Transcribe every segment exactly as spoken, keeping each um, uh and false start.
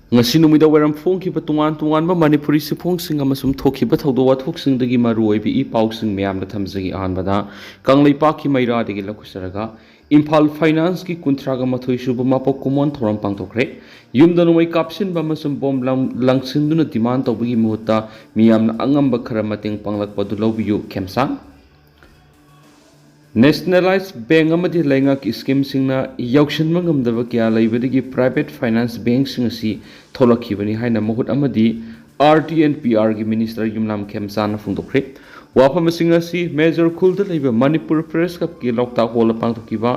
ꯉꯁꯤ ꯅꯨꯃꯤꯗꯥꯡ ꯋꯥꯏꯔꯝ ꯐꯣꯡꯈꯤꯕ ꯇꯣꯉꯥꯟ ꯇꯣꯉꯥꯟꯕ ꯃꯅꯤꯄꯨꯔꯤ ꯁꯤꯐꯣꯡꯁꯤꯡ ꯑꯃꯁꯨꯡ ꯊꯣꯛꯈꯤꯕ ꯊꯧꯗꯣꯛ ꯋꯥꯊꯣꯛꯁꯤꯡꯗꯒꯤ ꯃꯔꯨꯑꯣꯏꯕ ꯏ ꯄꯥꯎꯁꯤꯡ ꯃꯌꯥꯝꯗ ꯊꯝꯖꯒꯦ꯫ ꯑꯍꯥꯟꯕꯗ ꯀꯪꯂꯩꯄꯥꯛꯀꯤ ꯃꯩꯔꯥꯗꯒꯤ ꯂꯧꯈꯠꯆꯔꯒ, ꯏꯝꯐꯥꯜ ꯐꯥꯏꯅꯥꯟꯁꯀꯤ ꯀꯨꯟꯊ꯭ꯔꯥꯒ ꯃꯥꯊꯣꯏ ꯁꯨꯕ ꯃꯄꯣꯛ ꯀꯨꯝꯑꯣꯟ ꯊꯧꯔꯝ ꯄꯥꯡꯊꯣꯛꯈ꯭ꯔꯦ꯫ ꯌꯨꯝꯗ ꯅꯣꯡꯃꯩ ꯀꯥꯞꯁꯤꯟꯕ ꯑꯃꯁꯨꯡ ꯕꯣꯝ ꯂꯪ-, ꯂꯪꯁꯤꯟꯗꯨꯅ ꯗꯤꯃꯥꯟ ꯇꯧꯕꯒꯤ ꯃꯍꯨꯠꯇ ꯃꯤꯌꯥꯝꯅ ꯑꯉꯝꯕ ꯈꯔ ꯃꯇꯦꯡ ꯄꯥꯡꯂꯛꯄ ꯑꯗꯨ ꯂꯧꯕꯤꯌꯨ꯫ ꯈꯦꯝꯆꯥꯟ꯫ ꯅꯦꯁꯅꯦꯂꯥꯏꯖ ꯕꯦꯡꯛ ꯑꯃꯗꯤ ꯂꯩꯉꯥꯛꯀꯤ ꯁ꯭ꯀꯤꯝꯁꯤꯡꯅ ꯌꯧꯁꯤꯟꯕ ꯉꯝꯗꯕ ꯀꯌꯥ ꯂꯩꯕꯗꯒꯤ ꯄ꯭ꯔꯥꯏꯚꯦꯠ ꯐꯥꯏꯅꯥꯟꯁ ꯕꯦꯡꯛꯁꯤꯡ ꯑꯁꯤ ꯊꯣꯛꯂꯛꯈꯤꯕꯅꯤ ꯍꯥꯏꯅ ꯃꯍꯨꯠ ꯑꯃꯗꯤ ꯑꯥꯔ ꯇꯤ ꯑꯦꯟ ꯄꯤ ꯑꯥꯔꯒꯤ ꯃꯤꯅꯤꯁꯇꯔ ꯌꯨꯝꯅꯥꯝ ꯈꯦꯝꯆꯥꯟꯅ ꯐꯣꯡꯗꯣꯛꯈ꯭ꯔꯦ꯫ ꯋꯥꯐꯝꯁꯤꯡ ꯑꯁꯤ ꯃꯦꯖꯣꯔ ꯈꯨꯜꯗ ꯂꯩꯕ ꯃꯅꯤꯄꯨꯔ ꯄ꯭ꯔꯦꯁ ꯀ꯭ꯂꯕꯀꯤ ꯂꯣꯛꯇꯥꯛ ꯍꯣꯜꯗ ꯄꯥꯡꯊꯣꯛꯈꯤꯕ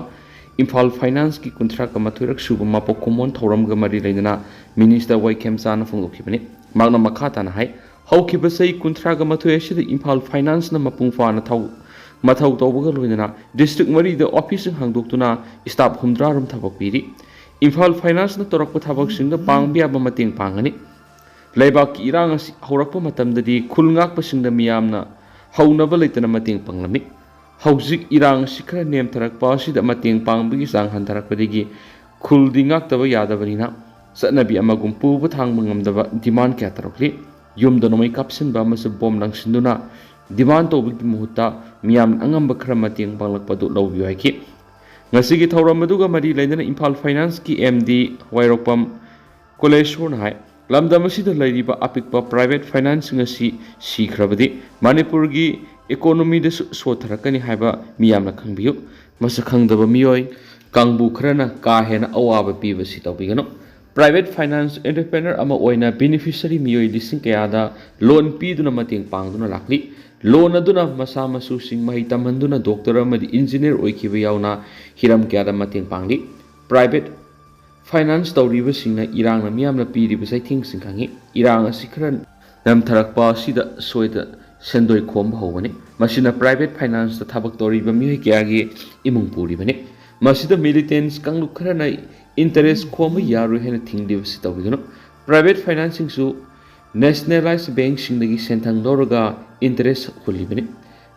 ꯏꯝꯐꯥꯜ ꯐꯥꯏꯅꯥꯟꯁꯀꯤ ꯀꯨꯟꯊ꯭ꯔꯥꯒ ꯃꯥꯊꯣꯏꯔꯛ ꯁꯨꯕ ꯃꯄꯣꯛ ꯀꯨꯝꯑꯣꯟ ꯊꯧꯔꯝꯒ ꯃꯔꯤ ꯂꯩꯅꯅ ꯃꯤꯅꯤꯁꯇꯔ ꯋꯥꯏ ꯈꯦꯝꯆꯥꯟꯅ ꯐꯣꯡꯗꯣꯛꯈꯤꯕꯅꯤ꯫ ꯃꯍꯥꯛꯅ ꯃꯈꯥ ꯇꯥꯅ ꯍꯥꯏ, ꯍꯧꯈꯤꯕ ꯆꯍꯤ ꯀꯨꯟꯊ꯭ꯔꯥꯒ ꯃꯥꯊꯣꯏ ꯑꯁꯤꯗ ꯏꯝꯐꯥꯜ ꯐꯥꯏꯅꯥꯟꯁꯅ ꯃꯄꯨꯡ ꯐꯥꯅ ꯊꯧ-, ꯃꯊꯧ ꯇꯧꯕꯒ ꯂꯣꯏꯅꯅ ꯗꯤꯁꯇ꯭ꯔꯤꯛ ꯃꯔꯤꯗ ꯑꯣꯐꯤꯁꯁꯤꯡ ꯍꯥꯡꯗꯣꯛꯇꯨꯅ ꯁ꯭ꯇꯥꯐ ꯍꯨꯝꯗ꯭ꯔꯥ ꯔꯣꯝ ꯊꯕꯛ ꯄꯤꯔꯤ꯫ ꯏꯝꯐꯥꯜ ꯐꯥꯏꯅꯥꯟꯁꯅ ꯇꯧꯔꯛꯄ ꯊꯕꯛꯁꯤꯡꯗ ꯄꯥꯡꯕ ꯌꯥꯕ ꯃꯇꯦꯡ ꯄꯥꯡꯒꯅꯤ꯫ ꯂꯩꯕꯥꯛꯀꯤ ꯏꯔꯥꯡ ꯑꯁꯤ ꯍꯧꯔꯛꯄ ꯃꯇꯝꯗꯗꯤ ꯈꯨꯜ ꯉꯥꯛꯄꯁꯤꯡꯗ ꯃꯤꯌꯥꯝꯅ ꯍꯧꯅꯕ ꯂꯩꯇꯅ ꯃꯇꯦꯡ ꯄꯥꯡꯂꯝꯃꯤ꯫ ꯍꯧꯖꯤꯛ ꯏꯔꯥꯡ ꯑꯁꯤ ꯈꯔ ꯅꯦꯝꯊꯔꯛꯄ ꯑꯁꯤꯗ ꯃꯇꯦꯡ ꯄꯥꯡꯕꯒꯤ ꯆꯥꯡ ꯍꯟꯊꯔꯛꯄꯗꯒꯤ ꯈꯨꯜꯗꯤ ꯉꯥꯛꯇꯕ ꯌꯥꯗꯕꯅꯤꯅ ꯆꯠꯅꯕꯤ ꯑꯃꯒꯨꯝ ꯄꯨꯕ ꯊꯥꯡꯕ ꯉꯝꯗꯕ ꯗꯤꯃꯥꯟ ꯀꯌꯥ ꯇꯧꯔꯛꯂꯤ꯫ ꯌꯨꯝꯗ ꯅꯣꯡꯃꯩ ꯀꯥꯞꯁꯤꯟꯕ ꯑꯃꯁꯨꯡ ꯕꯣꯝ ꯂꯪꯁꯤꯟꯗꯨꯅ ꯗꯤꯃꯥꯟ ꯇꯧꯕꯒꯤ ꯃꯍꯨꯠꯇ ꯃꯤꯌꯥꯝꯅ ꯑꯉꯝꯕ ꯈꯔ ꯃꯇꯦꯡ ꯄꯥꯡꯂꯛꯄ ꯑꯗꯨ ꯂꯧꯕꯤꯌꯨ ꯍꯥꯏꯈꯤ꯫ ꯉꯁꯤꯒꯤ ꯊꯧꯔꯝ ꯑꯗꯨꯒ ꯃꯔꯤ ꯂꯩꯅꯅ ꯏꯝꯐꯥꯜ ꯐꯥꯏꯅꯥꯟꯁꯀꯤ ꯑꯦꯝ ꯗꯤ ꯋꯥꯏꯔꯣꯛꯄꯝ ꯀꯣꯂꯦꯁꯣꯔꯅ ꯍꯥꯏ, ꯂꯝꯗꯝ ꯑꯁꯤꯗ ꯂꯩꯔꯤꯕ ꯑꯄꯤꯛꯄ ꯄ꯭ꯔꯥꯏꯚꯦꯠ ꯐꯥꯏꯅꯥꯟꯁꯁꯤꯡ ꯑꯁꯤ ꯁꯤꯈ꯭ꯔꯕꯗꯤ ꯃꯅꯤꯄꯨꯔꯒꯤ ꯏꯀꯣꯅꯣꯃꯤꯗꯁꯨ ꯁꯣꯠꯊꯔꯛꯀꯅꯤ ꯍꯥꯏꯕ ꯃꯤꯌꯥꯝꯅ ꯈꯪꯕꯤꯌꯨ꯫ ꯃꯁꯛ ꯈꯪꯗꯕ ꯃꯤꯑꯣꯏ ꯀꯥꯡꯕꯨ ꯈꯔꯅ ꯀꯥ ꯍꯦꯟꯅ ꯑꯋꯥꯕ ꯄꯤꯕꯁꯤ ꯇꯧꯕꯤꯒꯅꯨ꯫ ꯄ꯭ꯔꯥꯏꯚꯦꯠ ꯐꯥꯏꯅꯥꯟꯁ ꯑꯦꯟꯇꯔꯄ꯭ꯔꯦꯅꯔ ꯑꯃ ꯑꯣꯏꯅ ꯕꯦꯅꯤꯐꯤꯁꯔꯤ ꯃꯤꯑꯣꯏ ꯂꯤꯁꯤꯡ ꯀꯌꯥꯗ ꯂꯣꯟ ꯄꯤꯗꯨꯅ ꯃꯇꯦꯡ ꯄꯥꯡꯗꯨꯅ ꯂꯥꯛꯂꯤ꯫ ꯂꯣꯟ ꯑꯗꯨꯅ ꯃꯆꯥ ꯃꯁꯨꯁꯤꯡ ꯃꯍꯩ ꯇꯝꯍꯟꯗꯨꯅ ꯗꯣꯛꯇꯔ ꯑꯃꯗꯤ ꯏꯟꯖꯤꯅꯤꯌꯔ ꯑꯣꯏꯈꯤꯕ ꯌꯥꯎꯅ ꯍꯤꯔꯝ ꯀꯌꯥꯗ ꯃꯇꯦꯡ ꯄꯥꯡꯂꯤ꯫ ꯄ꯭ꯔꯥꯏꯚꯦꯠ ꯐꯥꯏꯅꯥꯟꯁ ꯇꯧꯔꯤꯕꯁꯤꯡꯅ ꯏꯔꯥꯡꯅ ꯃꯤꯌꯥꯝꯅ ꯄꯤꯔꯤꯕ ꯆꯩꯊꯦꯡꯁꯤꯡ ꯈꯪꯏ꯫ ꯏꯔꯥꯡ ꯑꯁꯤ ꯈꯔ ꯅꯝꯊꯔꯛꯄ ꯑꯁꯤꯗ ꯁꯣꯏꯗ ꯁꯦꯟꯗꯣꯏ ꯈꯣꯝꯕ ꯍꯧꯒꯅꯤ꯫ ꯃꯁꯤꯅ ꯄ꯭ꯔꯥꯏꯚꯦꯠ ꯐꯥꯏꯅꯥꯟꯁꯇ ꯊꯕꯛ ꯇꯧꯔꯤꯕ ꯃꯤꯑꯣꯏ ꯀꯌꯥꯒꯤ ꯏꯃꯨꯡ ꯄꯨꯔꯤꯕꯅꯤ꯫ ꯃꯁꯤꯗ ꯃꯤꯂꯤꯇꯦꯟꯁ ꯀꯥꯡꯂꯨꯞ ꯈꯔꯅ ꯏꯟꯇꯔꯦꯁ ꯈꯣꯝꯕ ꯌꯥꯔꯣꯏ ꯍꯥꯏꯅ ꯊꯤꯡꯂꯤꯕꯁꯤ ꯇꯧꯕꯤꯒꯅꯨ꯫ ꯄ꯭ꯔꯥꯏꯚꯦꯠ ꯐꯥꯏꯅꯥꯟꯁꯁꯤꯡꯁꯨ ꯅꯦꯁꯅꯦꯂꯥꯏꯖ ꯕꯦꯡꯛꯁꯤꯡꯗꯒꯤ ꯁꯦꯟꯊꯪ ꯂꯧꯔꯒ ꯏꯟꯇꯔꯦꯁ ꯍꯨꯜꯂꯤꯕꯅꯤ꯫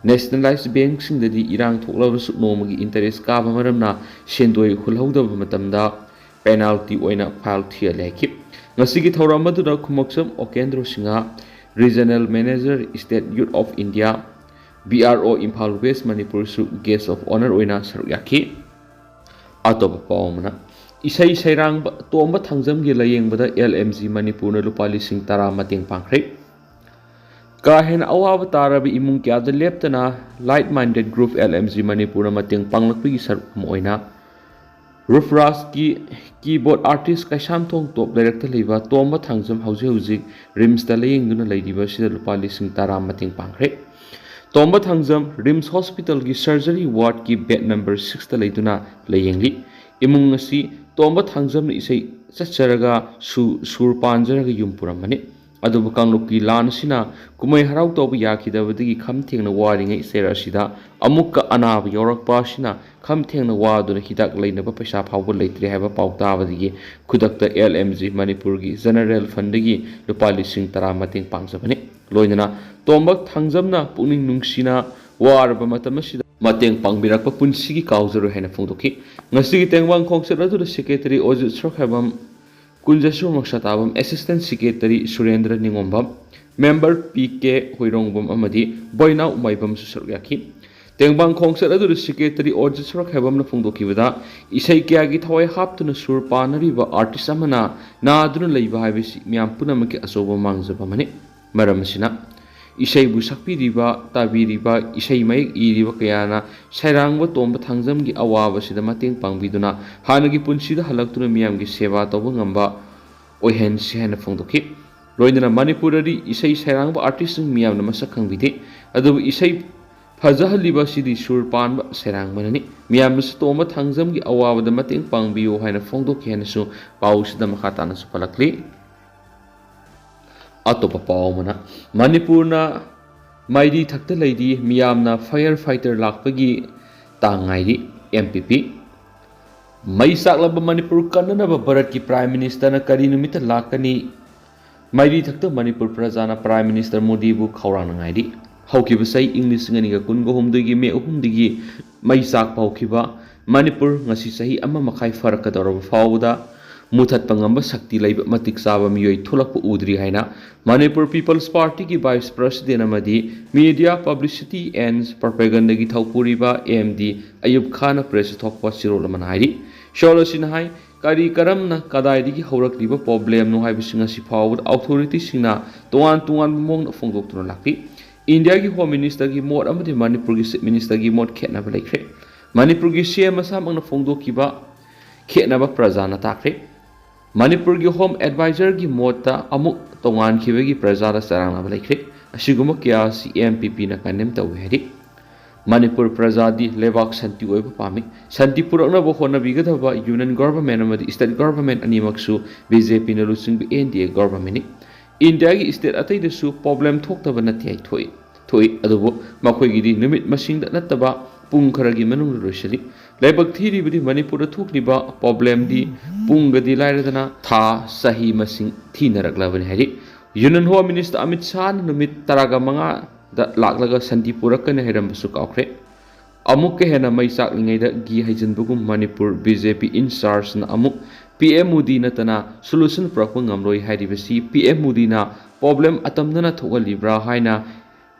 ꯅꯦꯁꯅꯦꯂꯥꯏꯖ ꯕꯦꯡꯛꯁꯤꯡꯗꯗꯤ ꯏꯔꯥꯡ ꯊꯣꯛꯂꯕꯁꯨ ꯅꯣꯡꯃꯒꯤ ꯏꯟꯇꯔꯦꯁ ꯀꯥꯕ ꯃꯔꯝꯅ ꯁꯦꯟꯗꯣꯏ ꯍꯨꯜꯍꯧꯗꯕ ꯃꯇꯝꯗ ꯄꯦꯅꯥꯜꯇꯤ ꯑꯣꯏꯅ ꯐꯥꯏꯜ ꯊꯤꯍꯜꯂꯦ ꯍꯥꯏꯈꯤ꯫ ꯉꯁꯤꯒꯤ ꯊꯧꯔꯝ ꯑꯗꯨꯗ ꯈꯨꯃꯛꯁꯝ ꯑꯣꯀꯦꯟꯗ꯭ꯔꯣ Singh, Regional Manager, State Youth of India, B R O, Imphal West, ꯃꯅꯤꯄꯨꯔꯁꯨ Guest of Honour ꯑꯣꯏꯅ ꯁꯔꯨꯛ ꯌꯥꯈꯤ꯫ ꯑꯇꯣꯞꯄ ꯄꯥꯎ ꯑꯃꯅ, ꯏꯁꯩ ꯁꯩꯔꯥꯡꯕ ꯇꯣꯝꯕ ꯊꯥꯡꯖꯝꯒꯤ ꯂꯥꯌꯦꯡꯕꯗ L M G ꯃꯅꯤꯄꯨꯔꯅ ꯂꯨꯄꯥ ꯂꯤꯁꯤꯡ ꯇꯔꯥ ꯃꯇꯦꯡ ꯄꯥꯡꯈ꯭ꯔꯦ꯫ ꯀꯥ ꯍꯦꯟꯅ ꯑꯋꯥꯕ ꯇꯥꯔꯕ ꯏꯃꯨꯡ ꯀꯌꯥꯗ ꯂꯦꯞꯇꯅ Like Minded Group L M G ꯃꯅꯤꯄꯨꯔꯅ ꯃꯇꯦꯡ ꯄꯥꯡꯂꯛꯄꯒꯤ ꯁꯔꯨꯛ ꯑꯃ ꯑꯣꯏꯅ ꯔꯨꯐꯔꯥꯖꯀꯤ keyboard artist ꯀꯩꯁꯥꯝꯊꯣꯡ ꯇꯣꯞ ꯂꯩꯔꯛꯇ ꯂꯩꯕ ꯇꯣꯝꯕ ꯊꯥꯡꯖꯝ ꯍꯧꯖꯤꯛ ꯍꯧꯖꯤꯛ ꯔꯤꯝꯁꯇ ꯂꯥꯌꯦꯡꯗꯨꯅ ꯂꯩꯔꯤꯕ ꯑꯁꯤꯗ ꯂꯨꯄꯥ ꯂꯤꯁꯤꯡ ꯇꯔꯥ ꯃꯇꯦꯡ ꯄꯥꯡꯈ꯭ꯔꯦ꯫ ꯇꯣꯝꯕ ꯊꯥꯡꯖꯝ ꯔꯤꯝꯁ ꯍꯣꯁꯄꯤꯇꯥꯜꯒꯤ surgery wardꯀꯤ bed number sixꯇ ꯂꯩꯗꯨꯅ ꯂꯥꯌꯦꯡꯂꯤ꯫ ꯏꯃꯨꯡ ꯑꯁꯤ ꯇꯣꯝꯕ ꯊꯥꯡꯖꯝꯅ ꯏꯁꯩ ꯆꯠꯆꯔꯒ ꯁꯨ-, ꯁꯨꯔ ꯄꯥꯟꯖꯔꯒ ꯌꯨꯝ ꯄꯨꯔꯝꯕꯅꯤ꯫ ꯑꯗꯨꯕꯨ ꯀꯥꯡꯂꯨꯞꯀꯤ ꯂꯥꯟ ꯑꯁꯤꯅ ꯀꯨꯝꯍꯩ ꯍꯔꯥꯎ ꯇꯧꯕ ꯌꯥꯈꯤꯗꯕꯗꯒꯤ ꯈꯝ ꯊꯦꯡꯅ ꯋꯥꯔꯤꯉꯩ ꯆꯩꯔꯥꯛ ꯑꯁꯤꯗ ꯑꯃꯨꯛꯀ ꯑꯅꯥꯕ ꯌꯥꯎꯔꯛꯄ ꯑꯁꯤꯅ ꯈꯝ ꯊꯦꯡꯅ ꯋꯥꯗꯨꯅ ꯍꯤꯗꯥꯛ ꯂꯩꯅꯕ ꯄꯩꯁꯥ ꯐꯥꯎꯕ ꯂꯩꯇ꯭ꯔꯦ ꯍꯥꯏꯕ ꯄꯥꯎ ꯇꯥꯕꯗꯒꯤ ꯈꯨꯗꯛꯇ L M G ꯃꯅꯤꯄꯨꯔꯒꯤ General Fundꯗꯒꯤ ꯂꯨꯄꯥ ꯂꯤꯁꯤꯡ ꯇꯔꯥ ꯃꯇꯦꯡ ꯄꯥꯡꯖꯕꯅꯤ꯫ ꯂꯣꯏꯅꯅ ꯇꯣꯝꯕ ꯊꯥꯡꯖꯝꯅ ꯄꯨꯛꯅꯤꯡ ꯅꯨꯡꯁꯤꯅ ꯋꯥꯔꯕ ꯃꯇꯝ ꯑꯁꯤꯗ ꯃꯇꯦꯡ ꯄꯥꯡꯕꯤꯔꯛꯄ ꯄꯨꯟꯁꯤꯒꯤ ꯀꯥꯎꯖꯔꯣꯏ ꯍꯥꯏꯅ ꯐꯣꯡꯗꯣꯛꯈꯤ꯫ ꯉꯁꯤꯒꯤ ꯇꯦꯡꯕꯥꯡ ꯈꯣꯡꯆꯠ ꯑꯗꯨꯗ Secretary ꯑꯣꯖꯤꯠ ꯁꯣꯔꯣꯛꯈꯥꯏꯕꯝ, ꯀꯨꯟꯖꯁꯨ ꯃꯣꯛꯁꯥꯇꯥꯕꯝ, Assistant Secretary ꯁꯨꯔꯦꯟꯗ꯭ꯔ ꯅꯤꯉꯣꯝꯕꯝ, Member P K ꯍꯨꯏꯔꯣꯡꯕꯝ ꯑꯃꯗꯤ ꯕꯣꯏꯅꯥꯎ ꯃꯥꯏꯕꯝꯁꯨ ꯁꯔꯨꯛ ꯌꯥꯈꯤ꯫ ꯇꯦꯡꯕꯥꯡ ꯈꯣꯡꯆꯠ ꯑꯗꯨꯗ Secretary ꯑꯣꯖꯤꯠ ꯁꯣꯔꯣꯛꯈꯥꯏꯕꯝꯅ ꯐꯣꯡꯗꯣꯛꯈꯤꯕꯗ, ꯏꯁꯩ ꯀꯌꯥꯒꯤ ꯊꯋꯥꯏ ꯍꯥꯞꯇꯨꯅ ꯁꯨꯔ ꯄꯥꯟꯅꯔꯤꯕ artist ꯑꯃꯅ ꯅꯥꯗꯨꯅ ꯂꯩꯕ ꯍꯥꯏꯕꯁꯤ ꯃꯤꯌꯥꯝ ꯄꯨꯝꯅꯃꯛꯀꯤ ꯑꯆꯧꯕ ꯃꯥꯡꯖꯕ ꯑꯃꯅꯤ꯫ ꯃꯔꯝ ꯑꯁꯤꯅ, ꯏꯁꯩꯕꯨ ꯁꯛꯄꯤꯔꯤꯕ, ꯇꯥꯕꯤꯔꯤꯕ, ꯏꯁꯩ ꯃꯌꯦꯛ ꯏꯔꯤꯕ ꯀꯌꯥꯅ ꯁꯩꯔꯥꯡꯕ ꯇꯣꯝꯕ ꯊꯥꯡꯖꯝꯒꯤ ꯑꯋꯥꯕꯁꯤꯗ ꯃꯇꯦꯡ ꯄꯥꯡꯕꯤꯗꯨꯅ ꯍꯥꯟꯅꯒꯤ ꯄꯨꯟꯁꯤꯗ ꯍꯜꯂꯛꯇꯨꯅ ꯃꯤꯌꯥꯝꯒꯤ ꯁꯦꯕꯥ ꯇꯧꯕ ꯉꯝꯕ ꯑꯣꯏꯍꯟꯁꯤ ꯍꯥꯏꯅ ꯐꯣꯡꯗꯣꯛꯈꯤ꯫ ꯂꯣꯏꯅꯅ ꯃꯅꯤꯄꯨꯔꯗꯗꯤ ꯏꯁꯩ ꯁꯩꯔꯥꯡꯕ artistꯁꯤꯡ ꯃꯤꯌꯥꯝꯅ ꯃꯁꯛ ꯈꯪꯕꯤꯗꯦ꯫ ꯑꯗꯨꯕꯨ ꯏꯁꯩ ꯐꯖꯍꯜꯂꯤꯕ ꯑꯁꯤꯗꯤ ꯁꯨꯔ ꯄꯥꯟꯕ ꯁꯩꯔꯥꯡꯕꯅꯅꯤ꯫ ꯃꯤꯌꯥꯝꯅꯁꯨ ꯇꯣꯝꯕ ꯊꯥꯡꯖꯝꯒꯤ ꯑꯋꯥꯕꯗ ꯃꯇꯦꯡ ꯄꯥꯡꯕꯤꯌꯨ ꯍꯥꯏꯅ ꯐꯣꯡꯗꯣꯛꯈꯤ ꯍꯥꯏꯅꯁꯨ ꯄꯥꯎꯁꯤꯗ ꯃꯈꯥ ꯇꯥꯅꯁꯨ ꯄꯜꯂꯛꯂꯤ꯫ ꯑꯇꯣꯞꯄ ꯄꯥꯎ ꯑꯃꯅ, ꯃꯅꯤꯄꯨꯔꯅ ꯃꯩꯔꯤ ꯊꯛꯇ ꯂꯩꯔꯤ, ꯃꯤꯌꯥꯝꯅ fire fighter ꯂꯥꯛꯄꯒꯤ ꯇꯥꯡ ꯉꯥꯏꯔꯤ, M P P꯫ ꯃꯩ ꯆꯥꯛꯂꯕ ꯃꯅꯤꯄꯨꯔ ꯀꯟꯅꯅꯕ ꯚꯥꯔꯠꯀꯤ Prime Ministerꯅ ꯀꯔꯤ ꯅꯨꯃꯤꯠꯇ ꯂꯥꯛꯀꯅꯤ? ꯃꯩꯔꯤ ꯊꯛꯇ ꯃꯅꯤꯄꯨꯔ ꯄ꯭ꯔꯖꯥꯅ Prime Minister ꯃꯣꯗꯤꯕꯨ ꯈꯧꯔꯥꯡꯅ ꯉꯥꯏꯔꯤ꯫ ꯍꯧꯈꯤꯕ ꯆꯍꯤ ꯏꯪ ꯂꯤꯁꯤꯡ ꯑꯅꯤꯒ ꯀꯨꯟꯒ ꯍꯨꯝꯗꯣꯏꯒꯤ May ꯑꯍꯨꯝꯗꯒꯤ ꯃꯩ ꯆꯥꯛꯄ ꯍꯧꯈꯤꯕ ꯃꯅꯤꯄꯨꯔ ꯉꯁꯤ ꯆꯍꯤ ꯑꯃ ꯃꯈꯥꯏ ꯐꯥꯔꯛꯀꯗꯧꯔꯕ ꯐꯥꯎꯕꯗ ꯃꯨꯊꯠꯄ ꯉꯝꯕ ꯁꯛꯇꯤ ꯂꯩꯕ ꯃꯇꯤꯛ ꯆꯥꯕ ꯃꯤꯑꯣꯏ ꯊꯣꯛꯂꯛꯄ ꯎꯗ꯭ꯔꯤ ꯍꯥꯏꯅ ꯃꯅꯤꯄꯨꯔ ꯄꯤꯄꯜꯁ ꯄꯥꯔꯇꯤꯒꯤ ꯚꯥꯏꯁ ꯄ꯭ꯔꯁꯤꯗꯦꯟ ꯑꯃꯗꯤ ꯃꯤꯗꯤꯌꯥ ꯄꯕ꯭ꯂꯤꯁꯤꯇꯤ ꯑꯦꯟ ꯄ꯭ꯔꯣꯄꯦꯒꯟꯗꯒꯤ ꯊꯧꯄꯨꯔꯤꯕ ꯑꯦꯝ ꯗꯤ ꯑꯌꯨꯕ ꯈꯥꯟꯅ ꯄ꯭ꯔꯦꯁꯇ ꯊꯣꯛꯄ ꯆꯦꯔꯣꯜ ꯑꯃꯅ ꯍꯥꯏꯔꯤ꯫ ꯆꯦꯔꯣꯜ ꯑꯁꯤꯅ ꯍꯥꯏ, ꯀꯔꯤ ꯀꯔꯝꯅ ꯀꯗꯥꯏꯗꯒꯤ ꯍꯧꯔꯛꯂꯤꯕ ꯄ꯭ꯔꯣꯕ꯭ꯂꯦꯝꯅꯣ ꯍꯥꯏꯕꯁꯤ ꯉꯁꯤ ꯐꯥꯎꯕꯗ ꯑꯣꯊꯣꯔꯤꯇꯤꯁꯤꯡꯅ ꯇꯣꯉꯥꯟ ꯇꯣꯉꯥꯟꯕ ꯃꯑꯣꯡꯗ ꯐꯣꯡꯗꯣꯛꯇꯨꯅ ꯂꯥꯛꯂꯤ꯫ ꯏꯟꯗꯤꯌꯥꯒꯤ ꯍꯣꯝ ꯃꯤꯅꯤꯁꯇꯔꯒꯤ ꯃꯣꯠ ꯑꯃꯗꯤ ꯃꯅꯤꯄꯨꯔꯒꯤ ꯆꯤꯐ ꯃꯤꯅꯤꯁꯇꯔꯒꯤ ꯃꯣꯠ ꯈꯦꯠꯅꯕ ꯂꯩꯈ꯭ꯔꯦ꯫ ꯃꯅꯤꯄꯨꯔꯒꯤ ꯁꯤ ꯑꯦꯝ ꯃꯁꯥꯃꯛꯅ ꯐꯣꯡꯗꯣꯛꯈꯤꯕ ꯈꯦꯠꯅꯕ ꯄ꯭ꯔꯖꯥꯅ ꯇꯥꯛꯈ꯭ꯔꯦ꯫ ꯃꯅꯤꯄꯨꯔꯒꯤ ꯍꯣꯝ ꯑꯦꯗꯚꯥꯏꯖꯔꯒꯤ ꯃꯣꯠꯇ ꯑꯃꯨꯛ ꯇꯣꯉꯥꯟꯈꯤꯕꯒꯤ ꯄ꯭ꯔꯖꯥꯗ ꯆꯔꯥꯡꯅꯕ ꯂꯩꯈ꯭ꯔꯦ꯫ ꯑꯁꯤꯒꯨꯝꯕ ꯀꯌꯥ ꯑꯁꯤ ꯑꯦꯝ ꯄꯤ ꯄꯤꯅ ꯀꯟꯗꯦꯝ ꯇꯧꯏ ꯍꯥꯏꯔꯤ꯫ ꯃꯅꯤꯄꯨꯔ ꯄ꯭ꯔꯖꯥꯗꯤ ꯂꯩꯕꯥꯛ ꯁꯥꯟꯇꯤ ꯑꯣꯏꯕ ꯄꯥꯝꯃꯤ꯫ ꯁꯥꯟꯇꯤ ꯄꯨꯔꯛꯅꯕ ꯍꯣꯠꯅꯕꯤꯒꯗꯕ ꯌꯨꯅꯤꯌꯟ ꯒꯣꯚꯔꯟꯃꯦꯟꯠ ꯑꯃꯗꯤ ꯁ꯭ꯇꯦꯠ ꯒꯣꯚꯔꯟꯃꯦꯟꯠ ꯑꯅꯤꯃꯛꯁꯨ ꯕꯤ ꯖꯦ ꯄꯤꯅ ꯂꯨꯆꯤꯡꯕ ꯑꯦꯟ ꯗꯤ ꯑꯦ ꯒꯣꯚꯔꯟꯃꯦꯟꯠꯅꯤ꯫ ꯏꯟꯗꯤꯌꯥꯒꯤ ꯁ꯭ꯇꯦꯠ ꯑꯇꯩꯗꯁꯨ ꯄ꯭ꯔꯣꯕ꯭ꯂꯦꯝ ꯊꯣꯛꯇꯕ ꯅꯠꯇꯦ ꯍꯥꯏ ꯊꯣꯛꯏ꯫ ꯊꯣꯛꯏ, ꯑꯗꯨꯕꯨ ꯃꯈꯣꯏꯒꯤꯗꯤ ꯅꯨꯃꯤꯠ ꯃꯁꯤꯡꯗ ꯅꯠꯇꯕ ꯄꯨꯡ ꯈꯔꯒꯤ ꯃꯅꯨꯡꯗ ꯂꯣꯏꯁꯤꯜꯂꯤ꯫ ꯂꯥꯏꯕꯛ ꯊꯤꯔꯤꯕꯗꯤ ꯃꯅꯤꯄꯨꯔꯗ ꯊꯣꯛꯂꯤꯕ ꯄ꯭ꯔꯣꯕ꯭ꯂꯦꯝꯗꯤ ꯄꯨꯡꯒꯗꯤ ꯂꯥꯏꯔꯗꯅ ꯊꯥ, ꯆꯍꯤ ꯃꯁꯤꯡ ꯊꯤꯅꯔꯛꯂꯕꯅꯤ ꯍꯥꯏꯔꯤ꯫ ꯌꯨꯅꯤꯌꯟ ꯍꯣꯝ ꯃꯤꯅꯤꯁꯇꯔ ꯑꯃꯤꯠ ꯁꯥꯍꯅ ꯅꯨꯃꯤꯠ ꯇꯔꯥꯒ ꯃꯉꯥꯗ ꯂꯥꯛꯂꯒ ꯁꯥꯟꯇꯤ ꯄꯨꯔꯛꯀꯅꯤ ꯍꯥꯏꯔꯝꯕꯁꯨ ꯀꯥꯎꯈ꯭ꯔꯦ꯫ ꯑꯃꯨꯛꯀ ꯍꯦꯟꯅ ꯃꯩ ꯆꯥꯛꯂꯤꯉꯩꯗ ꯘꯤ ꯍꯩꯖꯤꯟꯕꯒꯨꯝ ꯃꯅꯤꯄꯨꯔ ꯕꯤ ꯖꯦ ꯄꯤ ꯏꯟꯆꯥꯔꯖꯅ ꯑꯃꯨꯛ ꯄꯤ ꯑꯦꯝ ꯃꯣꯗꯤ ꯅꯠꯇꯅ ꯁꯣꯂꯨꯁꯟ ꯄꯨꯔꯛꯄ ꯉꯝꯂꯣꯏ ꯍꯥꯏꯔꯤꯕꯁꯤ ꯄꯤ ꯑꯦꯝ ꯃꯣꯗꯤꯅ ꯄ꯭ꯔꯣꯕ꯭ꯂꯦꯝ ꯑꯇꯝꯅꯅ ꯊꯣꯛꯍꯜꯂꯤꯕ꯭ꯔꯥ ꯍꯥꯏꯅ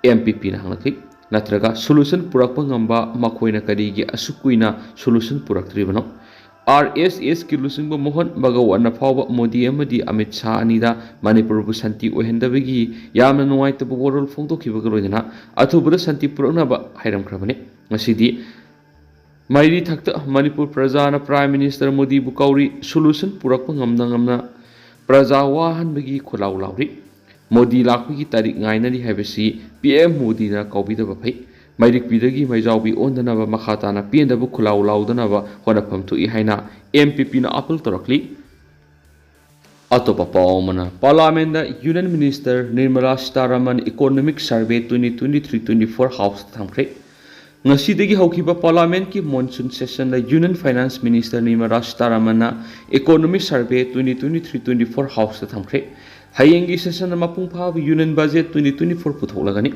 ꯑꯦꯝ ꯄꯤ ꯄꯤꯅ ꯍꯪꯂꯛꯂꯤ꯫ ꯅꯠꯇ꯭ꯔꯒ ꯁꯣꯂꯨꯁꯟ ꯄꯨꯔꯛꯄ ꯉꯝꯕ ꯃꯈꯣꯏꯅ ꯀꯔꯤꯒꯤ ꯑꯁꯨꯛ ꯀꯨꯏꯅ ꯁꯣꯂꯨꯁꯟ ꯄꯨꯔꯛꯇ꯭ꯔꯤꯕꯅꯣ? ꯑꯥꯔ ꯑꯦꯁ ꯑꯦꯁꯀꯤ ꯂꯨꯆꯤꯡꯕ ꯃꯣꯍꯟ ꯚꯒꯋꯥꯟꯅ ꯐꯥꯎꯕ ꯃꯣꯗꯤ ꯑꯃꯗꯤ ꯑꯃꯤꯠ ꯁꯥꯍ ꯑꯅꯤꯗ ꯃꯅꯤꯄꯨꯔꯕꯨ ꯁꯥꯟꯇꯤ ꯑꯣꯏꯍꯟꯗꯕꯒꯤ ꯌꯥꯝꯅ ꯅꯨꯡꯉꯥꯏꯇꯕ ꯋꯥꯔꯣꯜ ꯐꯣꯡꯗꯣꯛꯈꯤꯕꯒ ꯂꯣꯏꯅꯅ ꯑꯊꯨꯕꯗ ꯁꯥꯟꯇꯤ ꯄꯨꯔꯛꯅꯕ ꯍꯥꯏꯔꯝꯈ꯭ꯔꯕꯅꯤ꯫ ꯉꯁꯤꯗꯤ ꯃꯩꯔꯤ ꯊꯛꯇ ꯃꯅꯤꯄꯨꯔ ꯄ꯭ꯔꯖꯥꯅ ꯄ꯭ꯔꯥꯏꯝ ꯃꯤꯅꯤꯁꯇꯔ ꯃꯣꯗꯤꯕꯨ ꯀꯧꯔꯤ, ꯁꯣꯂꯨꯁꯟ ꯄꯨꯔꯛꯄ ꯉꯝꯅ ꯉꯝꯅ ꯄ꯭ꯔꯖꯥ ꯋꯥꯍꯟꯕꯒꯤ ꯈꯨꯜꯂꯥꯎ ꯂꯥꯎꯔꯤ꯫ ꯃꯣꯗꯤ ꯂꯥꯛꯄꯒꯤ ꯇꯥꯔꯤꯛ ꯉꯥꯏꯅꯔꯤ ꯍꯥꯏꯕꯁꯤ ꯄꯤ ꯑꯦꯝ ꯃꯣꯗꯤꯅ ꯀꯥꯎꯕꯤꯗꯕ ꯐꯩ꯫ ꯃꯩꯔꯤꯛꯄꯤꯗꯒꯤ ꯃꯩꯖꯥꯎꯕꯤ ꯑꯣꯟꯗꯅꯕ ꯃꯈꯥ ꯇꯥꯅ ꯄꯦꯟꯗꯕ ꯈꯨꯜꯂꯥꯎ ꯂꯥꯎꯗꯅꯕ ꯍꯣꯠꯅꯐꯝ ꯊꯣꯛꯏ ꯍꯥꯏꯅ ꯑꯦꯝ ꯄꯤ ꯄꯤꯅ ꯑꯥꯄꯤꯜ ꯇꯧꯔꯛꯂꯤ꯫ ꯑꯇꯣꯞꯄ ꯄꯥꯎ ꯑꯃꯅ, ꯄꯥꯔꯂꯥꯃꯦꯟꯗ union minister Nirmala Sitharaman economic survey twenty twenty three twenty four ꯍꯥꯎꯁꯇ ꯊꯝꯈ꯭ꯔꯦ꯫ ꯉꯁꯤꯗꯒꯤ ꯍꯧꯈꯤꯕ ꯄꯥꯔꯂꯥꯃꯦꯟꯠꯀꯤ ꯃꯣꯟꯁꯨꯟ ꯁꯦꯁꯟꯗ ꯌꯨꯅꯤꯌꯟ ꯐꯥꯏꯅꯥꯟꯁ ꯃꯤꯅꯤꯁꯇꯔ ꯅꯤꯔꯃꯂꯥ ꯁꯤꯇꯥꯔꯥꯃꯟꯅ economic survey twenty twenty three twenty four ꯍꯥꯎꯁꯇ ꯊꯝꯈ꯭ꯔꯦ꯫ ꯍꯌꯦꯡꯒꯤ ꯁꯦꯁꯟꯗ ꯃꯄꯨꯡ ꯐꯥꯕ union budget twenty twenty four ꯄꯨꯊꯣꯛꯂꯒꯅꯤ꯫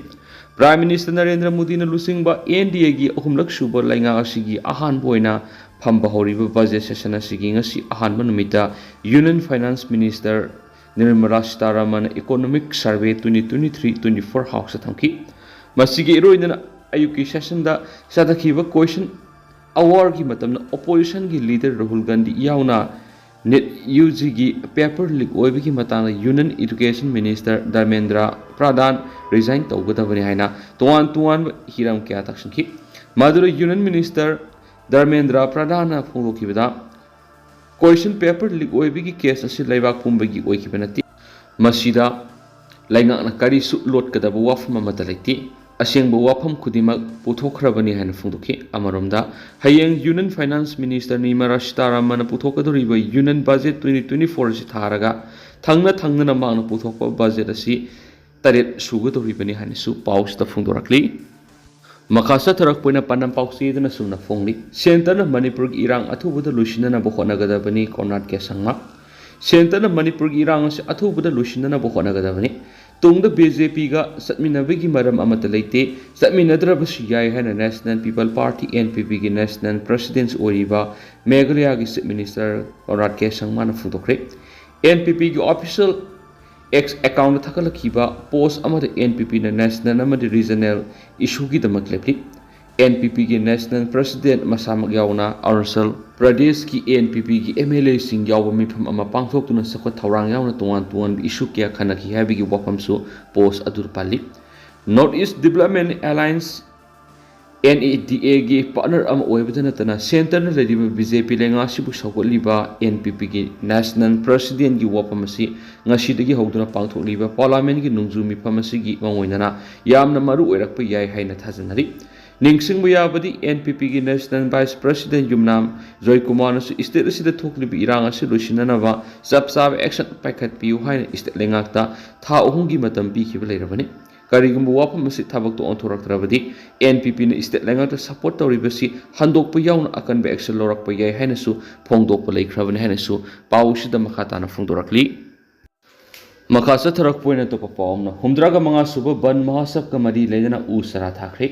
ꯄ꯭ꯔꯥꯏꯝ ꯃꯤꯅꯤꯁꯇꯔ ꯅꯔꯦꯟꯗ꯭ꯔ ꯃꯣꯗꯤꯅ ꯂꯨꯆꯤꯡꯕ ꯑꯦꯟ ꯗꯤ ꯑꯦꯒꯤ ꯑꯍꯨꯝꯂꯛ ꯁꯨꯕ ꯂꯩꯉꯥꯛ ꯑꯁꯤꯒꯤ ꯑꯍꯥꯟꯕ ꯑꯣꯏꯅ ꯐꯝꯕ ꯍꯧꯔꯤꯕ ꯕꯖꯦꯠ ꯁꯦꯁꯟ ꯑꯁꯤꯒꯤ ꯉꯁꯤ ꯑꯍꯥꯟꯕ ꯅꯨꯃꯤꯠꯇ union finance minister Nirmala Sitharaman economic survey twenty twenty three twenty four ꯍꯥꯎꯁꯇ ꯊꯝꯈꯤ꯫ ꯃꯁꯤꯒꯤ ꯏꯔꯣꯏꯅꯅ ꯑꯌꯨꯛꯀꯤ ꯁꯦꯁꯟꯗ ꯆꯠꯊꯈꯤꯕ ꯀꯣꯏꯁꯟ ꯑꯋꯥꯔꯒꯤ ꯃꯇꯝꯗ ꯑꯣꯄꯣꯖꯤꯁꯟꯒꯤ ꯂꯤꯗꯔ ꯔꯥꯍꯨꯜ ꯒꯥꯟꯙꯤ ꯌꯥꯎꯅ ꯅꯤꯠ ꯌꯨ ꯖꯤꯒꯤ ꯄꯦꯄꯔ ꯂꯤꯛ ꯑꯣꯏꯕꯒꯤ ꯃꯇꯥꯡꯗ ꯌꯨꯅꯤꯌꯟ ꯏꯗꯨꯀꯦꯁꯟ ꯃꯤꯅꯤꯁꯇꯔ ꯙꯔꯃꯦꯟꯗ꯭ꯔ ꯄ꯭ꯔꯙꯥꯟ ꯔꯤꯖꯥꯏꯟ ꯇꯧꯒꯗꯕꯅꯤ ꯍꯥꯏꯅ ꯇꯣꯉꯥꯟ ꯇꯣꯉꯥꯟꯕ ꯍꯤꯔꯝ ꯀꯌꯥ ꯇꯛꯁꯤꯟꯈꯤ꯫ ꯃꯗꯨꯗ ꯌꯨꯅꯤꯌꯟ ꯃꯤꯅꯤꯁꯇꯔ ꯙꯔꯃꯦꯟꯗ꯭ꯔ ꯄ꯭ꯔꯙꯥꯟꯅ ꯐꯣꯡꯗꯣꯛꯈꯤꯕꯗ, ꯀꯣꯏꯁꯟ ꯄꯦꯄꯔ ꯂꯤꯛ ꯑꯣꯏꯕꯒꯤ ꯀꯦꯁ ꯑꯁꯤ ꯂꯩꯕꯥꯛ ꯄꯨꯝꯕꯒꯤ ꯑꯣꯏꯈꯤꯕ ꯅꯠꯇꯦ꯫ ꯃꯁꯤꯗ ꯂꯩꯉꯥꯛꯅ ꯀꯔꯤꯁꯨ ꯂꯣꯠꯀꯗꯕ ꯋꯥꯐꯝ ꯑꯃꯠꯇ ꯂꯩꯇꯦ꯫ ꯑꯁꯦꯡꯕ ꯋꯥꯐꯝ ꯈꯨꯗꯤꯡꯃꯛ ꯄꯨꯊꯣꯛꯈ꯭ꯔꯕꯅꯤ ꯍꯥꯏꯅ ꯐꯣꯡꯗꯣꯛꯈꯤ꯫ ꯑꯃꯔꯣꯝꯗ, ꯍꯌꯦꯡ ꯌꯨꯅꯤꯌꯟ ꯐꯥꯏꯅꯥꯟꯁ ꯃꯤꯅꯤꯁꯇꯔ ꯅꯤꯔꯃꯂꯥ ꯁꯤꯇꯥꯔꯥꯃꯟꯅ ꯄꯨꯊꯣꯛꯀꯗꯧꯔꯤꯕ union budget twenty twenty four ꯑꯁꯤ ꯊꯥꯔꯒ ꯊꯪꯅ ꯊꯪꯅꯅ ꯃꯍꯥꯛꯅ ꯄꯨꯊꯣꯛꯄ ꯕꯖꯦꯠ ꯑꯁꯤ ꯇꯔꯦꯠ ꯁꯨꯒꯗꯧꯔꯤꯕꯅꯤ ꯍꯥꯏꯅꯁꯨ ꯄꯥꯎꯁꯤꯗ ꯐꯣꯡꯗꯣꯔꯛꯂꯤ꯫ ꯃꯈꯥ ꯆꯠꯊꯔꯛꯄ ꯑꯣꯏꯅ ꯄꯥꯟꯗꯝ ꯄꯥꯎꯆꯦꯗꯅ ꯁꯨꯝꯅ ꯐꯣꯡꯂꯤ꯫ ꯁꯦꯟꯇꯔꯅ ꯃꯅꯤꯄꯨꯔꯒꯤ ꯏꯔꯥꯡ ꯑꯊꯨꯕꯗ ꯂꯣꯏꯁꯤꯟꯅꯅꯕ ꯍꯣꯠꯅꯒꯗꯕꯅꯤ, ꯀꯣꯟꯔꯥꯗ ꯀꯦ ꯁꯪꯃ꯫ ꯁꯦꯟꯇꯔꯅ ꯃꯅꯤꯄꯨꯔꯒꯤ ꯏꯔꯥꯡ ꯑꯁꯤ ꯑꯊꯨꯕꯗ ꯂꯣꯏꯁꯤꯟꯅꯅꯕ ꯍꯣꯠꯅꯒꯗꯕꯅꯤ꯫ ꯇꯨꯡꯗ ꯕꯤ ꯖꯦ ꯄꯤꯒ ꯆꯠꯃꯤꯟꯅꯕꯒꯤ ꯃꯔꯝ ꯑꯃꯠꯇ ꯂꯩꯇꯦ꯫ ꯆꯠꯃꯤꯟꯅꯗ꯭ꯔꯕꯁꯨ ꯌꯥꯏ ꯍꯥꯏꯅ national people party, N P ꯄꯤꯒꯤ ꯅꯦꯁꯅꯦꯜ ꯄ꯭ꯔꯁꯤꯗꯦꯟꯠ ꯑꯣꯏꯔꯤꯕ ꯃꯦꯘꯥꯂꯌꯥꯒꯤ ꯆꯤꯐ ꯃꯤꯅꯤꯁꯇꯔ ꯀꯣꯟꯔꯥꯗ ꯀꯦ ꯁꯪꯃꯅ ꯐꯣꯡꯗꯣꯛꯈ꯭ꯔꯦ꯫ ꯑꯦꯟ ꯄꯤ ꯄꯤꯒꯤ ꯑꯣꯐꯤꯁꯤꯌꯦꯜ ꯑꯦꯛꯁ ꯑꯦꯀꯥꯎꯟꯗ ꯊꯥꯒꯠꯂꯛꯈꯤꯕ ꯄꯣꯁ ꯑꯃꯗ ꯑꯦꯟ ꯄꯤ ꯄꯤꯅ ꯅꯦꯁꯅꯦꯜ ꯑꯃꯗꯤ ꯔꯤꯖꯅꯦꯜ ꯏꯁꯨꯒꯤꯗꯃꯛ ꯂꯦꯞꯂꯤ꯫ ꯑꯦꯟ ꯄꯤ ꯄꯤꯒꯤ ꯅꯦꯁꯅꯦꯜ ꯄ꯭ꯔꯁꯤꯗꯦꯟꯠ ꯃꯁꯥꯃꯛ ꯌꯥꯎꯅ ꯑꯔꯨꯅꯥꯆꯜ ꯄ꯭ꯔꯗꯦꯁꯀꯤ ꯑꯦꯟ ꯄꯤ ꯄꯤꯒꯤ ꯑꯦꯝ ꯑꯦꯜ ꯑꯦꯁꯤꯡ ꯌꯥꯎꯕ ꯃꯤꯐꯝ ꯑꯃ ꯄꯥꯡꯊꯣꯛꯇꯨꯅ ꯆꯥꯎꯈꯠ ꯊꯧꯔꯥꯡ ꯌꯥꯎꯅ ꯇꯣꯉꯥꯟ ꯇꯣꯉꯥꯟꯕ ꯏꯁꯨ ꯀꯌꯥ ꯈꯟꯅꯈꯤ ꯍꯥꯏꯕꯒꯤ ꯋꯥꯐꯝꯁꯨ ꯄꯣꯁ ꯑꯗꯨꯗ ꯄꯜꯂꯤ꯫ North east development alliance, N E D ꯑꯦꯒꯤ ꯄꯥꯔꯠꯅꯔ ꯑꯃ ꯑꯣꯏꯕꯇ ꯅꯠꯇꯅ ꯁꯦꯟꯇꯔꯅ ꯂꯩꯔꯤꯕ ꯕꯤ ꯖꯦ ꯄꯤ ꯂꯩꯉꯥꯛ ꯑꯁꯤꯕꯨ ꯁꯧꯒꯠꯂꯤꯕ ꯑꯦꯟ ꯄꯤ ꯄꯤꯒꯤ ꯅꯦꯁꯅꯦꯜ ꯄ꯭ꯔꯁꯤꯗꯦꯟꯠꯀꯤ ꯋꯥꯐꯝ ꯑꯁꯤ ꯉꯁꯤꯗꯒꯤ ꯍꯧꯗꯨꯅ ꯄꯥꯡꯊꯣꯛꯂꯤꯕ ꯄꯥꯔꯂꯥꯃꯦꯟꯠꯀꯤ ꯅꯣꯡꯖꯨ ꯃꯤꯐꯝ ꯑꯁꯤꯒꯤ ꯃꯥꯡꯑꯣꯏꯅꯅ ꯌꯥꯝꯅ ꯃꯔꯨ ꯑꯣꯏꯔꯛꯄ ꯌꯥꯏ ꯍꯥꯏꯅ ꯊꯥꯖꯅꯔꯤ꯫ ꯅꯤꯡꯁꯤꯡꯕ ꯌꯥꯕꯗꯤ, ꯑꯦꯟ ꯄꯤ ꯄꯤꯒꯤ ꯅꯦꯁꯅꯦꯜ ꯚꯥꯏꯁ ꯄ꯭ꯔꯁꯤꯗꯦꯟꯠ ꯌꯨꯝꯅꯥꯝ ꯖꯣꯏꯀꯨꯃꯥꯔꯅꯁꯨ ꯏꯁꯇꯦꯠ ꯑꯁꯤꯗ ꯊꯣꯛꯂꯤꯕ ꯏꯔꯥꯡ ꯑꯁꯤ ꯂꯣꯏꯁꯤꯟꯅꯅꯕ ꯆꯞ ꯆꯥꯕ ꯑꯦꯛꯁꯟ ꯄꯥꯏꯈꯠꯄꯤꯌꯨ ꯍꯥꯏꯅ ꯏꯁꯇꯦꯠ ꯂꯩꯉꯥꯛꯇ ꯊꯥ ꯑꯍꯨꯝꯒꯤ ꯃꯇꯝ ꯄꯤꯈꯤꯕ ꯂꯩꯔꯕꯅꯤ꯫ ꯀꯔꯤꯒꯨꯝꯕ ꯋꯥꯐꯝ ꯑꯁꯤ ꯊꯕꯛꯇ ꯑꯣꯟꯊꯣꯔꯛꯇ꯭ꯔꯕꯗꯤ, ꯑꯦꯟ ꯄꯤ ꯄꯤꯅ ꯏꯁꯇꯦꯠ ꯂꯩꯉꯥꯛꯇ ꯁꯄꯣꯔꯠ ꯇꯧꯔꯤꯕꯁꯤ ꯍꯟꯗꯣꯛꯄ ꯌꯥꯎꯅ ꯑꯀꯟꯕ ꯑꯦꯛꯁꯟ ꯂꯧꯔꯛꯄ ꯌꯥꯏ ꯍꯥꯏꯅꯁꯨ ꯐꯣꯡꯗꯣꯛꯄ ꯂꯩꯈ꯭ꯔꯕꯅꯤ ꯍꯥꯏꯅꯁꯨ ꯄꯥꯎꯁꯤꯗ ꯃꯈꯥ ꯇꯥꯅ ꯐꯣꯡꯗꯣꯔꯛꯂꯤ꯫ ꯃꯈꯥ ꯆꯠꯊꯔꯛꯄ ꯑꯣꯏꯅ ꯑꯇꯣꯞꯄ ꯄꯥꯎ ꯑꯃꯅ, ꯍꯨꯝꯗ꯭ꯔꯥꯒ ꯃꯉꯥ ꯁꯨꯕ ꯕꯟ ꯃꯍꯥꯁꯕꯒ ꯃꯔꯤ ꯂꯩꯅꯅ ꯎ ꯆꯥꯔꯥ ꯊꯥꯈ꯭ꯔꯦ꯫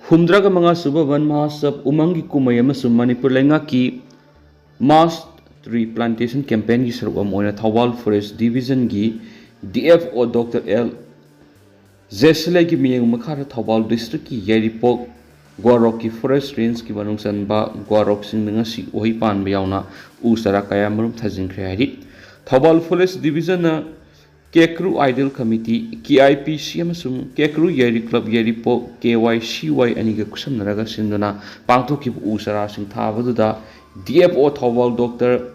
ꯍꯨꯝꯗ꯭ꯔꯥꯒ ꯃꯉꯥ ꯁꯨꯕ ꯚꯟ ꯃꯍꯥꯁꯕ ꯎꯃꯪꯒꯤ ꯀꯨꯝꯍꯩ ꯑꯃꯁꯨꯡ ꯃꯅꯤꯄꯨꯔ ꯂꯩꯉꯥꯛꯀꯤ mass tree plantation campaignꯒꯤ ꯁꯔꯨꯛ ꯑꯃ ꯑꯣꯏꯅ Thoubal Forest Divisionꯒꯤ D F O Doctor L ꯖꯦꯁꯂꯦꯒꯤ ꯃꯤꯠꯌꯦꯡ ꯃꯈꯥꯗ ꯊꯧꯕꯥꯜ districtꯀꯤ ꯌꯥꯏꯔꯤꯄꯣꯛ ꯒ꯭ꯋꯥꯔꯣꯛꯀꯤ forest rangeꯀꯤ ꯃꯅꯨꯡ ꯆꯟꯕ ꯒ꯭ꯋꯥꯔꯣꯛꯁꯤꯡꯗ ꯉꯁꯤ ꯎꯍꯩ ꯄꯥꯟꯕ ꯌꯥꯎꯅ ꯎ ꯆꯥꯔꯥ ꯀꯌꯥ ꯃꯔꯨꯝ ꯊꯥꯖꯤꯟꯈ꯭ꯔꯦ ꯍꯥꯏꯔꯤ꯫ Thoubal Forest Divisionꯅ ꯀꯦꯀ꯭ꯔꯨ Ideal Committee, K I P C ꯑꯃꯁꯨꯡ ꯀꯦꯀ꯭ꯔꯨ ꯌꯥꯏꯔꯤ club ꯌꯥꯏꯔꯤꯄꯣꯛ, K Y C Y ꯑꯅꯤꯒ ꯈꯨꯠꯁꯝꯅꯔꯒ ꯁꯤꯟꯗꯨꯅ ꯄꯥꯡꯊꯣꯛꯈꯤꯕ ꯎ ꯆꯥꯔꯥꯁꯤꯡ ꯊꯥꯕꯗꯨꯗ D F O Thoubal Doctor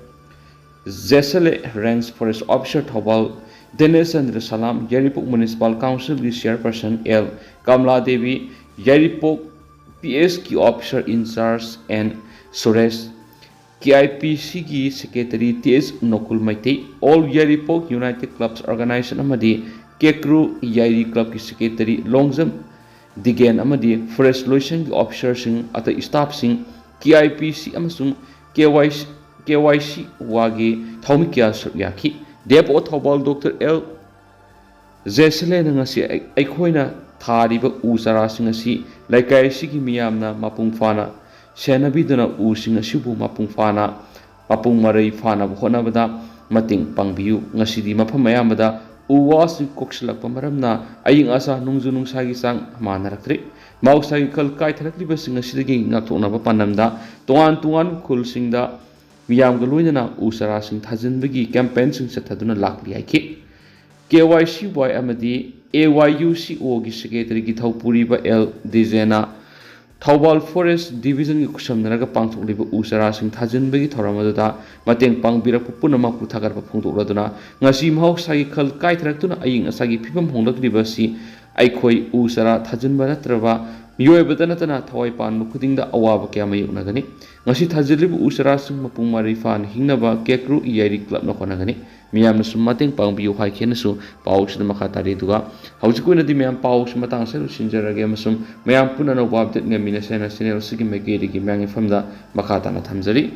ꯖꯦꯁꯂꯦ, Range Forest Officer Thoubal ꯗꯦꯅꯦꯁ Chandra Salam, Yairipok Municipal Councilꯒꯤ Chairperson L Kamala Devi, Yairipok P Sꯀꯤ Officer in Charge N Suresh, K I P Cꯒꯤ Secretary T H ꯅꯣꯀꯨꯜ Meitei, All Yairipok United Clubs Organization ꯑꯃꯗꯤ ꯀꯦꯀ꯭ꯔꯨ ꯌꯥꯏꯔꯤ clubꯀꯤ Secretary Longjam ꯗꯤꯒꯦꯟ ꯑꯃꯗꯤ forest ꯂꯣꯏꯁꯪꯒꯤ officerꯁꯤꯡ, ꯑꯇꯩ staffꯁꯤꯡ, K I P C ꯑꯃꯁꯨꯡ K Y C, K Y C Yꯒꯤ ꯊꯧꯃꯤ ꯀꯌꯥ ꯁꯔꯨꯛ ꯌꯥꯈꯤ꯫ D F O Thoubal Doctor L ꯖꯦꯁꯂꯦꯅ ꯉꯁꯤ ꯑꯩ-, ꯑꯩꯈꯣꯏꯅ ꯊꯥꯔꯤꯕ ꯎ ꯆꯥꯔꯥꯁꯤꯡ ꯑꯁꯤ ꯂꯩꯀꯥꯏ ꯑꯁꯤꯒꯤ ꯃꯤꯌꯥꯝꯅ ꯃꯄꯨꯡ ꯐꯥꯅ ꯁꯦꯟꯅꯕꯤꯗꯨꯅ ꯎꯁꯤꯡ ꯑꯁꯤꯕꯨ ꯃꯄꯨꯡ ꯐꯥꯅ ꯃꯄꯨꯡ ꯃꯔꯩ ꯐꯥꯅꯕ ꯍꯣꯠꯅꯕꯗ ꯃꯇꯦꯡ ꯄꯥꯡꯕꯤꯌꯨ꯫ ꯉꯁꯤꯗꯤ ꯃꯐꯝ ꯑꯌꯥꯝꯕꯗ ꯎ ꯋꯥꯁꯤꯡ ꯀꯣꯛꯁꯤꯜꯂꯛꯄ ꯃꯔꯝꯅ ꯑꯏꯪ ꯑꯁꯥ ꯅꯣꯡꯖꯨ ꯅꯨꯡꯁꯥꯒꯤ ꯆꯥꯡ ꯃꯥꯟꯅꯔꯛꯇ꯭ꯔꯤ꯫ ꯃꯍꯧꯁꯥꯒꯤ ꯈꯜ ꯀꯥꯏꯊꯔꯛꯂꯤꯕꯁꯤꯡ ꯑꯁꯤꯗꯒꯤ ꯉꯥꯛꯊꯣꯛꯅꯕ ꯄꯥꯟꯗꯝꯗ ꯇꯣꯉꯥꯟ ꯇꯣꯉꯥꯟꯕ ꯈꯨꯜꯁꯤꯡꯗ ꯃꯤꯌꯥꯝꯒ ꯂꯣꯏꯅꯅ ꯎ ꯆꯥꯔꯥꯁꯤꯡ ꯊꯥꯖꯤꯟꯕꯒꯤ campaignꯁꯤꯡ ꯆꯠꯊꯗꯨꯅ ꯂꯥꯛꯂꯤ ꯍꯥꯏꯈꯤ꯫ K Y C Y ꯑꯃꯗꯤ A Y U C Oꯒꯤ Secretaryꯒꯤ ꯊꯧ ꯄꯨꯔꯤꯕ L ꯗꯤꯖꯦꯅ ꯊꯧꯕꯥꯜ Forest Divisionꯒꯤ ꯈꯨꯠꯁꯝꯅꯔꯒ ꯄꯥꯡꯊꯣꯛꯂꯤꯕ ꯎ ꯆꯥꯔꯥꯁꯤꯡ ꯊꯥꯖꯤꯟꯕꯒꯤ ꯊꯧꯔꯝ ꯑꯗꯨꯗ ꯃꯇꯦꯡ ꯄꯥꯡꯕꯤꯔꯛꯄ ꯄꯨꯝꯅꯃꯛꯄꯨ ꯊꯥꯒꯠꯄ ꯐꯣꯡꯗꯣꯛꯂꯗꯨꯅ, ꯉꯁꯤ ꯃꯍꯧꯁꯥꯒꯤ ꯈꯜ ꯀꯥꯏꯊꯔꯛꯇꯨꯅ ꯑꯏꯪ ꯑꯁꯥꯒꯤ ꯐꯤꯕꯝ ꯍꯣꯡꯂꯛꯂꯤꯕ ꯑꯁꯤ ꯑꯩꯈꯣꯏ ꯎ ꯆꯥꯔꯥ ꯊꯥꯖꯤꯟꯕ ꯅꯠꯇ꯭ꯔꯕ ꯃꯤꯑꯣꯏꯕꯗ ꯅꯠꯇꯅ ꯊꯋꯥꯏ ꯄꯥꯟꯕ ꯈꯨꯗꯤꯡꯗ ꯑꯋꯥꯕ ꯀꯌꯥ ꯃꯥꯌꯣꯛꯅꯒꯅꯤ꯫ ꯉꯁꯤ ꯊꯥꯖꯤꯜꯂꯤꯕ ꯎ ꯆꯥꯔꯥꯁꯤꯡ ꯃꯄꯨꯡ ꯃꯔꯩ ꯐꯥꯅ ꯍꯤꯡꯅꯕ ꯀꯦꯀ꯭ꯔꯨ ꯌꯥꯏꯔꯤ clubꯅ ꯍꯣꯠꯅꯒꯅꯤ꯫ ꯃꯤꯌꯥꯝꯅꯁꯨ ꯃꯇꯦꯡ ꯄꯥꯡꯕꯤꯌꯨ ꯍꯥꯏꯈꯤꯅꯁꯨ ꯄꯥꯎꯁꯤꯗ ꯃꯈꯥ ꯇꯥꯔꯤ꯫ ꯑꯗꯨꯒ ꯍꯧꯖꯤꯛꯀꯤ ꯑꯣꯏꯅꯗꯤ ꯃꯌꯥꯝ ꯄꯥꯎꯁꯤ ꯃꯇꯥꯡ ꯑꯁꯤꯗ ꯂꯣꯏꯁꯤꯟꯖꯔꯒꯦ ꯑꯃꯁꯨꯡ ꯃꯌꯥꯝ ꯄꯨꯟꯅ ꯑꯅꯧꯕ update ꯉꯝꯃꯤꯟꯅꯁꯦꯅ channel ꯑꯁꯤꯒꯤ ꯃꯥꯏꯀꯩꯗꯒꯤ ꯃꯌꯥꯝꯒꯤ ꯃꯐꯝꯗ ꯃꯈꯥ ꯇꯥꯅ ꯊꯝꯖꯔꯤ꯫